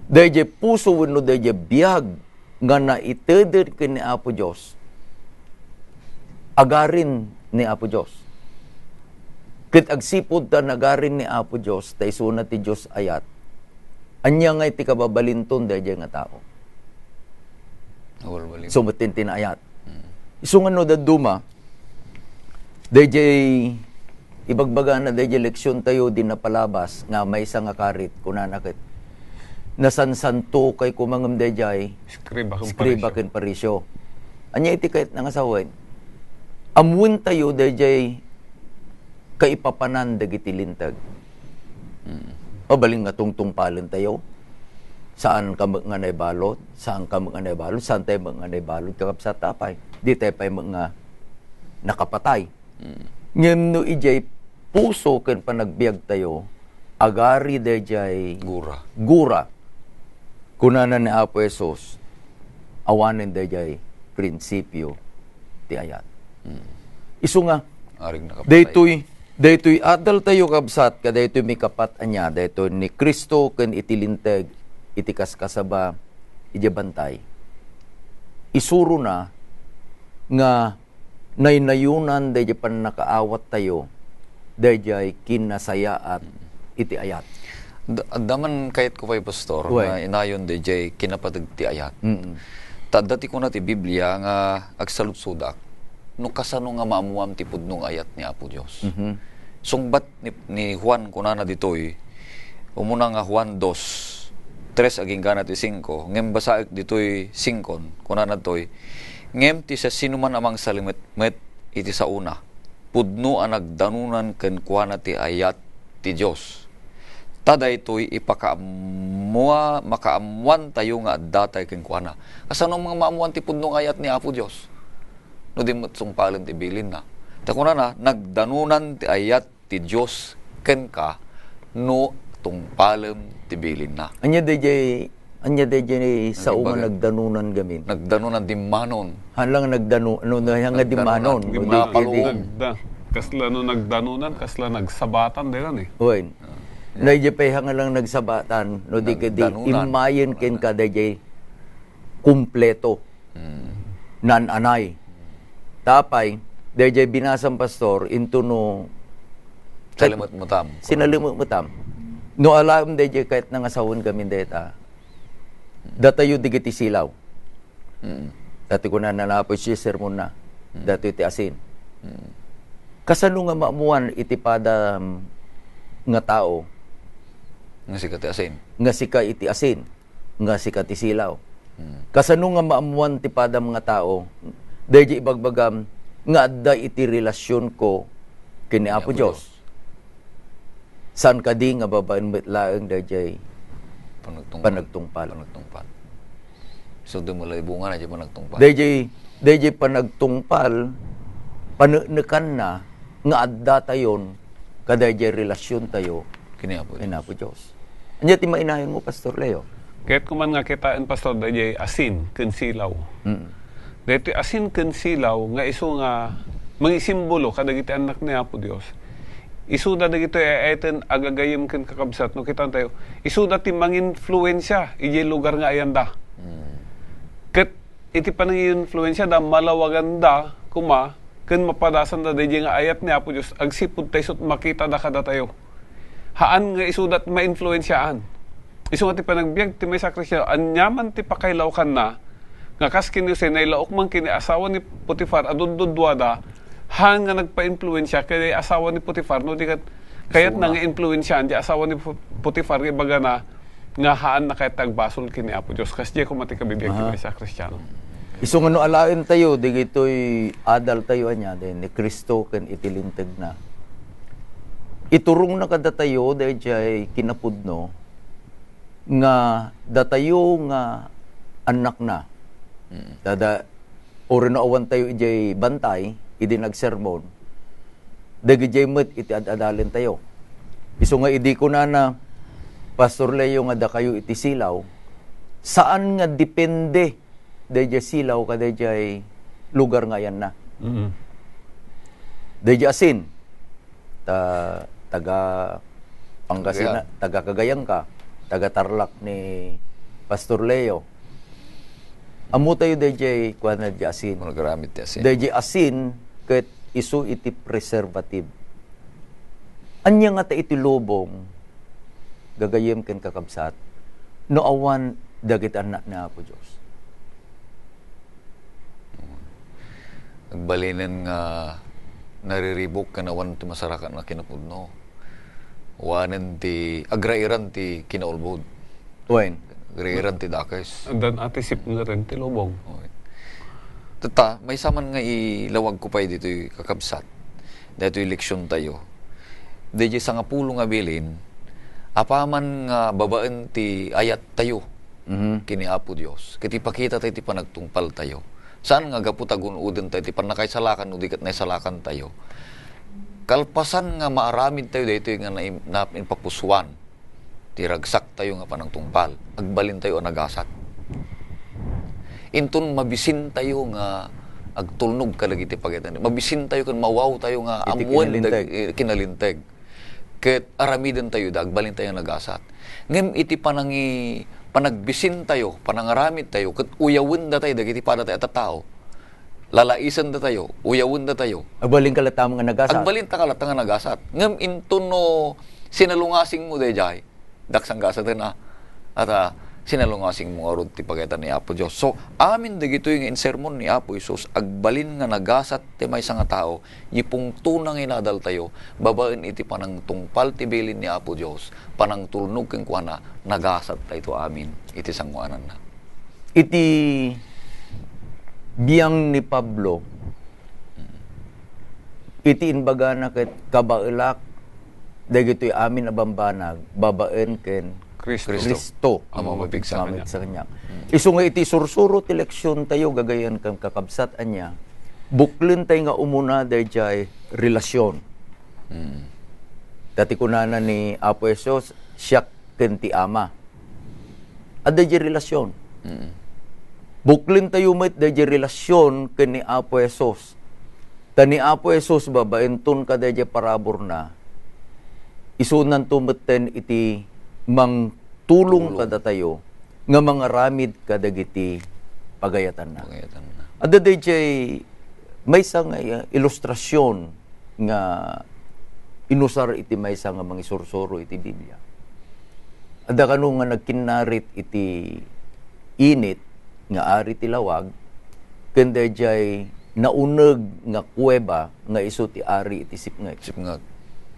Daydiay puso wenno daydiay biag nga naiteded ken ni Apo Dios, agarin ni Apo Dios. Ket agsipud ta nagarin ni Apo Dios, ta isuna ti Dios ayat, ania ngay ti kababalinton daydiay nga tao? Awal bali. Isu met ti naayat. Mm. Isu nga no dadduma, daydiay ibagbagana daydiay leksiontayo di napalabas nga maysa nga karit, kunana ket, "Nasansanto kay koma ngem daydiay Eskriba ken eskriba Parisio." ken Parisio. Ania iti kayatna nga sawen? Ammoentayo daydiay kaipapanan dagiti linteg. Mm. Mabalin nga tungtungpalen tayo. Saan ka met nga naibalud, saan ka met nga naibalud, saan tayo met nga naibalud, kakabsat, apay. Di tayo pay met nga nakapatay. Mm. Ngem no idiay puso ken panagbiag tayo, agari daydiay gura. Gura. Kunana ni Apo Jesus, awanen daydiay prinsipio ti ayat. Mm. Isu nga, Aring nakapatay. Daytoy, daytoy adal tayo, kabsat, kadaytoy mikapat ania, daytoy ni Cristo ken iti Linteg, iti kaskasaba, idiay bantay. Isurona nga naynayunan daydiay pannakaawat tayo, daydiay kinasayaat iti ayat. Da-, adda man kayatko pay, Pastor, Uy. nga inayon daydiay kinapateg ti ayat. Mm. Ta adda ti kuna ti Biblia nga agsaludsodak, no kasano nga maammuam ti pudno nga ayat ni Apo Dios. Mhm. Sungbat ni, ni Juan, kunana ditoy, umuna nga Juan dos, tres agingga na ti singko, ngem basaek ditoy singkon, kunana ditoy, ngem ti siasinoman a mangsalimetmet iti saona, pudno a nagdanunan kenkuana ti ayat ti Dios. Ta daytoy ipakaammua-, makaammuantayo nga addatay kenkuana. Kasano nga maammuan ti pudno nga ayat ni Apo Dios? No di met tungpalen ti bilinna. Ta kunana, nagdanunan ti ayat ti Dios kenka no tungpalem ti bilinna. Ania daydiay, ania daydiay sao nga Nagimbaga. nagdanunan gamin? Nagdanunan dimmanon. Haan lang nagdanu-, no, no, haan nga Nagdanunan. dimmanon, no, di Dimmanon. kadi. Nagda-, kasla no nagdanunan, kasla nagsabatan, dayta ni. Uy. Ah. Daydiay pay haan nga lang nagsabatan, no, di kadi Nagdanunan. immayen kenka daydiay kumpleto. Hmm. Naan-anay. Ta apay, daydiay binasam, Pastor, intono Sinalemmetmetam. Sinalemmetmetam. No alaem daydiay kayatna nga sawen gamin dayta, datayo dagiti silaw. Mm. Daytoy kunana ni Apo Jesus sermonna. Mm. Daytoy ti asin. Mm. Kasano nga maammuan iti padam nga tao Nga sika ti asin. nga sika iti asin? nga sika ti silaw. Hmm. Kasano nga maammuan ti padam nga tao, daydiay ibagbagam nga adda iti relasionko ken ni Ken ni Apo Apo Dios? Dios. Saan kadi nga babaen met laeng daydiay Panagtungpal. panagtungpal? Panagtungpal. So, di mo laibungan na di panagtungpal. Daydiay, daydiay panagtungpal, paneknekanna nga adda tayon kadaydiay relasiontayo Ken ni Apo ken Dios. Apo Dios. Ania ti mainayon mo, Pastor Leo? Ket kuman nga kitaen, Pastor, daydiay asin ken silaw. Mm. Daytoy asin ken silaw nga isu nga mangisimbolo kadagiti annak ni Apo Dios. Isuda dagitoy ay-ayaten a gagayyem ken kakabsat no kitan tayo. Isuda ti manginfluensia idiay lugar nga ayanda. Mm. Ket iti panangiinfluensiada, malawaganda koma ken mapadasanda daydiay nga ayat ni Apo Dios agsipud ta isut makitada kadatayo. Haan nga isuda ti mainfluensiaan. Isu nga ti panagbiag ti maysa a Kristiano, aniaman ti pakailaokanna, nga kas ken ni Jose, nailaok man ken ni asawa ni Potifar a dudduduada, haan nga nagpainfluensia ken ni asawa ni Potifar, no di kat-, kayatna Suna. nga influensiaan di asawa ni Pu-, Potifar nga ibagana, nga haan na kayat agbasol ken ni Apo Dios. Kas diay koma ti kabibiag ti Aha. maysa a Kristiano. Isu nga no alaen tayo, digitoy adal tayo ania, di ni Cristo ken iti Linteg na. Iturongna kadatayo, daydiay kinapudno, nga datayo nga annakna. Mm. Tada, Uray no awan tayo idiay bantay, idi nagsermon, dagidiay met iti ad-adalen tayo. Isu nga idi kunana, Pastor Leo, nga dakayo iti silaw, saan nga depende daydiay silaw kadaydiay lugar nga ayanna. Mm. Daydiay asin, ta-, taga Pangasinan, Cagayan. Taga Cagayan ka, taga Tarlac ni Pastor Leo. Ammo tayo daydiay kuana daydiay asin. Mano garamit ti asin? Daydiay asin ket isu iti preservative. Ania ngata iti lubong gagayyem ken kakabsat no awan dagiti annak ni Apo Dios? Agbalinen nga nariribuk ken awan ti masarakan nga kinapudno. Awanen ti agrairan ti kinaulbod. Wen. Agrairan ti dakes. Addan ati sipnget ti lubong. Wen. Tatta, maysa man nga ilawag ko pay ditoy kakabsat. Daytoy leksion tayo. Daydiay sangapulo nga bilin, Apaman nga babaen ti ayattayo Mhm. ken ni Apo Dios, ket ipakita tayo ti panagtungpal tayo. Saan nga gapu ta gun-oden tayo ti pannakaisalakan no di ket naisalakan tayo. Kalpasan nga maaramid tayo daytoy nga naim-, na-, inpapusuan ti ragsak tayo nga panagtungpal, agbalin tayo a nagasat. Inton mabisin tayo nga agtulnog kadagiti pagayatan, mabisin tayo ken mawaw tayo nga Iti amuen kinalinteg. dag-, eh, kinalinteg. Ket aramiden tayo da, agbalin tayo a nagasat. Ngem iti panangi-, panagbisin tayo, panangaramid tayo, ket uyawen da tayo dagiti pada tayo a tattao. Lalaisen da tayo, uyawen da tayo. Agbalin ka latta nga nagasat. Agbalin ta ka latta nga nagasat. Ngem inton no sinalungasing mo daydiay, daksang gasat na. At, ah, sinalungasing mo ngarud ti pagayatan ni Apo Dios. So, amin dagitoy nga insermon ni Apo Jesus, agbalin nga nagasat ti maysa nga tao, iti pungtona nga inadal tayo, babaen iti panangtungpal ti bilin ni Apo Dios, panangtulnog kenkuana, nagasat tayo amin iti sangoananna. Iti biang ni Pablo, iti imbagana ket kabaelak dagitoy amin a bambanag babaen ken Cristo. Cristo. Cristo. A mapigsa kaniak. Mapigsa kaniak. Mm. Isu nga iti sursuro ti leksion tayo, gagayyem ken kakabsat, ania, buklen tayo nga umuna daydiay relasyon. Mm. Ta ti kunana ni Apo Jesus, "Siak ken ti Ama." Adda diay relasyon. Mm. Buklen tayo met daydiay relasyon ken ni Apo Jesus. Ta ni Apo Jesus, babaenton kadaydiay paraburna, isunanto metten iti mangtulong Tulong. kadatayo nga mangaramid kadagiti pagayatanna. Pagayatanna. Adda daydiay maysa nga, uh, ilustrasyon nga inusar iti maysa nga mangisursuro iti Biblia. Adda kano nga nagkinnarit iti init nga ari ti lawag, ken daydiay nauneg nga kuweba nga isu ti ari iti sipnget. Sipnget.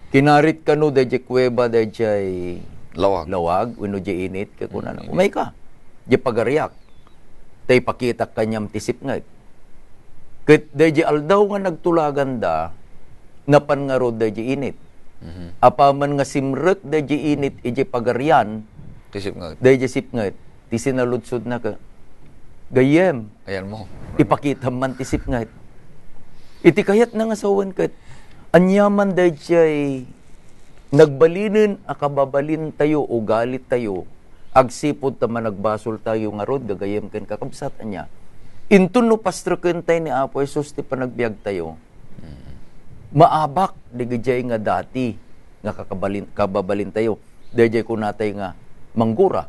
Kinarit kano daydiay kuweba, daydiay Lawag. lawag, wenno diay init, ket kunana, Mm, init. "Umayka, diay pagariak, ta ipakitak kaniam ti sipnget." Ket daydiay aldaw nga nagtulaganda, napan ngarud daydiay init. Mhm. Apaman nga simrek daydiay init idiay pagarian, Ti sipnget. daydiay sipnget, ti sinaludsodna ka, "Gayyem, Ayan mo. ipakitam man ti sipnget." Iti kayatna nga sawen ket, aniaman daydiay nagbalinen a kababalintayo, ugalitayo, agsipud ta managbasol tayo ngarud, gagayyem ken kakabsat, ania. Inton no pastreken tayo ni Apo Jesus ti panagbiag tayo, Mm. maabak dagijay nga dati nga kakabalin-, kababalintayo. Dayjay kunatay nga manggura.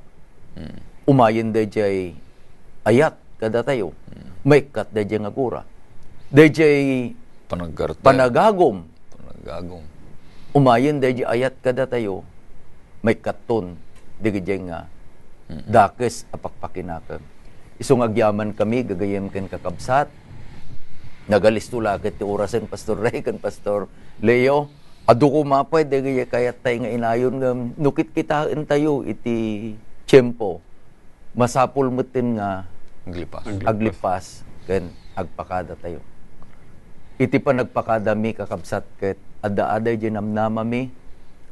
Mm. Umayen dayjay ayat kadatayo. Mm. Maikkat dayjay nga gura. Dayjay Panaggartem. panagagum. Panagagum. Umayen dayjay ayat kadatayo. Maikkatton dagijay nga Mm. dakes a pakpakinakem. Isu nga agyaman kami, gagayyem ken kakabsat, nagalisto la ket ti orasen, Pastor Ray ken Pastor Leo. Adu koma pay dagiti kayattay nga inayon ngem no kitkitaentayo iti tiempo, masapul metten nga Aglipas. aglipas ken agpakadatayo. Iti panagpakadami, kakabsat, ket adda-adda diay namnamami,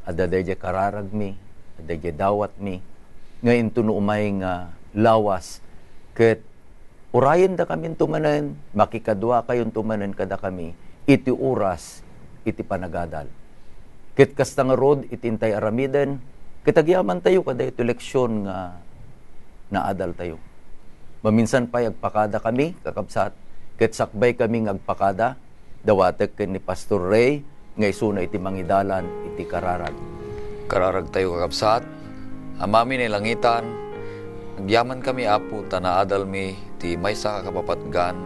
adda diay kararagmi, adda diay dawatmi, nga inton no umay nga lawas, ket urayendakaminto manen, makikaduakayonto manen kadakami iti oras iti panagadal. Ket kasta ngarud iti intay aramiden, ket agyamantayo kadaytoy leksion nga naadaltayo. Maminsan pay agpakadakami, kakabsat, ket sakbaykami nga agpakada, dawatek ken ni Pastor Ray nga isuna iti mangidalan iti kararag. Kararagtayo, kakabsat, Amami nga nailangitan, agyamankami, Apo, ta naadalmi ti maysa a kapapatgan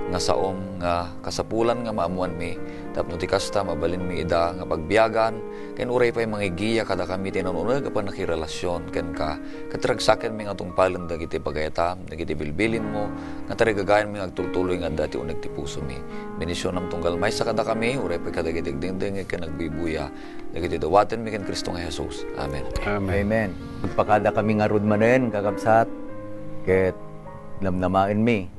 nga saom nga kasapulan nga maammoanmi, tapno ti kasta, mabalinmi ida nga pagbiagan, ken uray pay mangigiya kadakami ti nanuneg a pannakirelasion kenka, ket ragsakenmi nga tungpalen dagiti pagayatam, dagiti bilbilinmo, nga tarigagayanmi nga agtultuloy nga adda ti uneg ti pusomi. Bendisionam tunggal maysa kadakami, uray pay kadagiti agdengdengngeg ken agbubuya, dagiti dawatenmi ken Cristo nga Jesus. Amen. Amen. Amen. Agpakadakami ngarud manen, kakabsat, ket namnamaenmi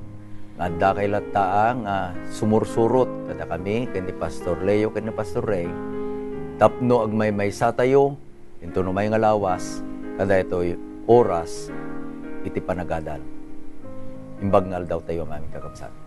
nga addakay latta nga sumursurot kadakami ken ni Pastor Leo ken ni Pastor Ray tapno agmaymaysatayo Inton umay nga lawas, kadaytoy oras iti panagadal. Imbag nga aldawtayo, amin kakabsat.